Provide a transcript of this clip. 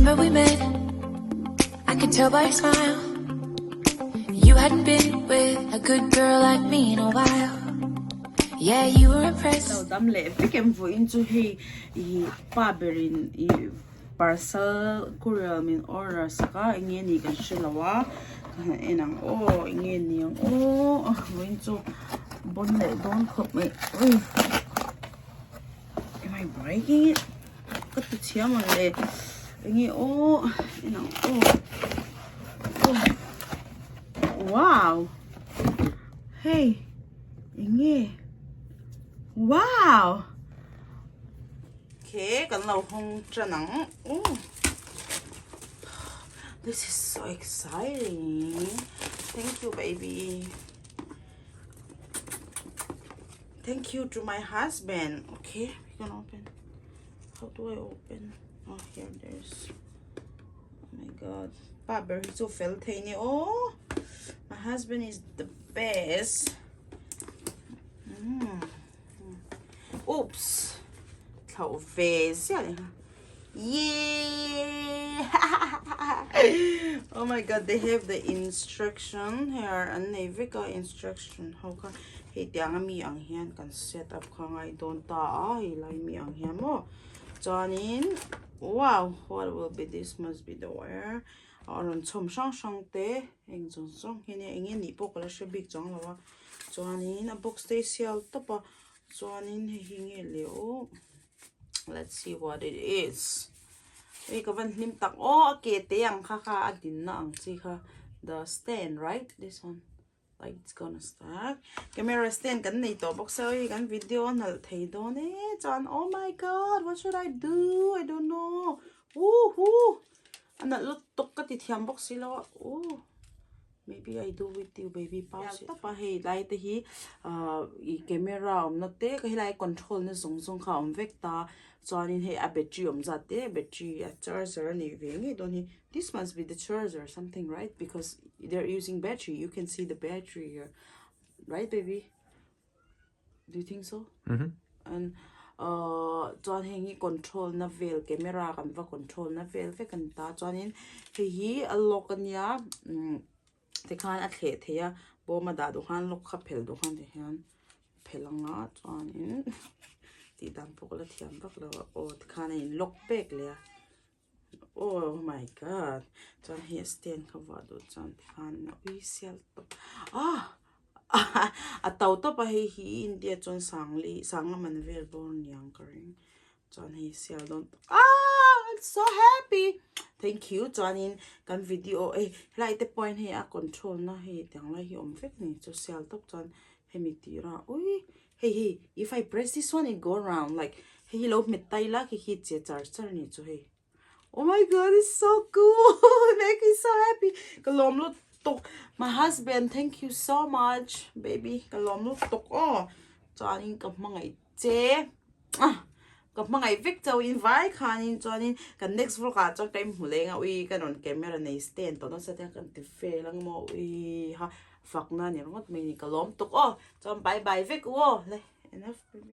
September we met. I could tell by your smile. You hadn't been with a good girl like me in a while. Yeah, you were impressed. Lo dam leh vek em vawiin chu hei ih pa berin ih parcel courier min order sak a eng nge ni kan hre lo a ka han en ang aw eng nge ni ang aw vawiin chu bawn leh dawn khawp mai ui am I breaking it ka ti chhia maw le eng nge aw en ang aw aw wow hei. Eng nge? Wow! Okay, kan lo hawng tan ang. Oh. This is so exciting. Thank you, baby. Thank you to my husband. Okay, we can open. How do I open? Oh, here there's. Oh my god. Pa ber hi chu fel thei ni aw. My husband is the best. Mm. Oops. Thlauh ve ziah ni kha. Yeah! oh my god, they have the instruction here. An nei vek a instruction ho kha. Hei tiang a mi ang hian kan set up kha ngai dawn ta a. Hei lai mi ang hian maw. Chuanin wow what will be this must be the wire a rawn chhawm hrang hrang te eng zawng zawng hi ania eng nge nih pawh ka la hre bik chuang lo a chuanin a box te hi sial tawp a chuanin hei hi nge le aw let's see what it is hei ka van hlim tak aw a ke te ang kha kha a dinna ang chi kha the stand right this one. Like it's gonna start. Camera stand kan nei tawh bawk se hei kan video a nalh thei dawn e chuan oh my god what should I do I don't know woohoo a nalh lutuk ka ti thiam bawk si lo a ooh maybe I do with you baby pause it tawp a hei lai te hi ah ih camera awmna te ka helai control na zawng zawng kha a awm vek ta chuanin hei a battery awm zat te battery a charger a nih ve ngei dawn hi. This must be the charger something right because they're using battery you can see the battery here right baby do you think so mm -hmm. and uh chuan heng hi control na vel camera kan va control na vel vek an ta chuanin hei hi a lock ania um tikhan a thleh thei a bawm a dah duh khan lock kha phel duh khan ti hian phel anga chuanin tih dan pawh ka la thiam vak lo a aw tikhan a in lock pek leh a. Oh my god chuan hei a stand kha vuah duh chuan tikhan a ui sial tawp ah a to tawp a hei hi India chuan sangli sangla man vel bawr niang ka ring chuan hei sial dawn ah I'm so happy thank you chuanin kan video eh helai te pawh hian hei a control na hei tiang lai hi awm vek a ni chu sial tawp chuan hemi tirah ui Hei hi if I press this one it go round like hei hi lo hmet ta ila khi khi che char char ni chu hei oh my god it's so cool it make me so happy ka lawm lutuk my husband thank you so much baby ka lawm lutuk aw chuanin ka hmangaih che ah ka hmangaih vek chauh in vai khanin chuanin kan next vlog ah chuan ka inhmu leng a ui ka rawn camera nei stand tawh nasa te a kan ti vel ang maw ui ha. Fakna ni ringawt mai ni ka lawm tuk aw. Chuan bye bye vek u aw. Le enough.